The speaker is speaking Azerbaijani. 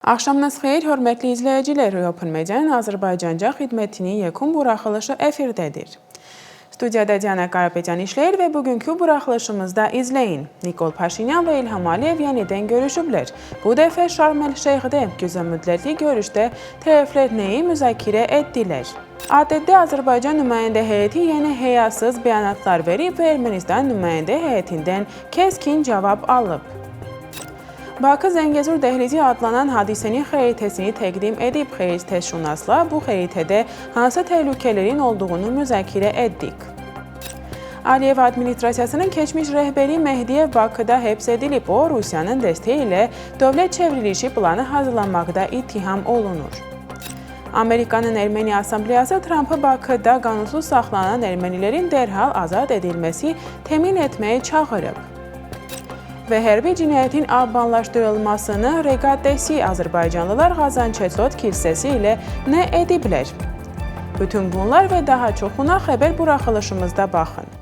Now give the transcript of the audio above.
Axşamınız xeyir, hörmətli izləyicilər. Open Media-nın Azərbaycanca xidmətinin yekun buraxılışı efirdədir. Studiyada Diana Karapetyan işləyir və bugünkü buraxılışımızda izləyin. Nikol Paşinyan və İlham Əliyev yenidən görüşüblər. Bu dəfə Şarm el-Şeyxdə qısa müddətli görüşdə tərəflər nəyi müzakirə etdilər? ADD Azərbaycan nümayəndə heyəti yenə həyasız bəyanatlar verib və Ermənistan nümayəndə heyətindən keskin cavab alıb. Bakı Zəngəzur dəhlizi adlanan hadisənin xəritəsini təqdim edib. Xəritəşünasla bu xəritədə hansı təhlükələrin olduğunu müzakirə etdik. Aliyev administrasiyasının keçmiş rəhbəri Mehdiyev Bakıda həbs edilib. O, Rusiyanın dəstəyi ilə dövlət çevrilişi planı hazırlanmaqda ittiham olunur. Amerikanın Erməni Assambleyası Trampı Bakıda qanunsuz saxlanılan ermənilərin dərhal azad edilməsi təmin etməyə çağırıb. Və hərbi cinayətin albanlaşdırılmasını reqatəsi Azərbaycanlılar Ghazanchetsots kilsəsi ilə nə ediblər? Bütün bunlar və daha çoxuna xəbər buraxılışımızda baxın.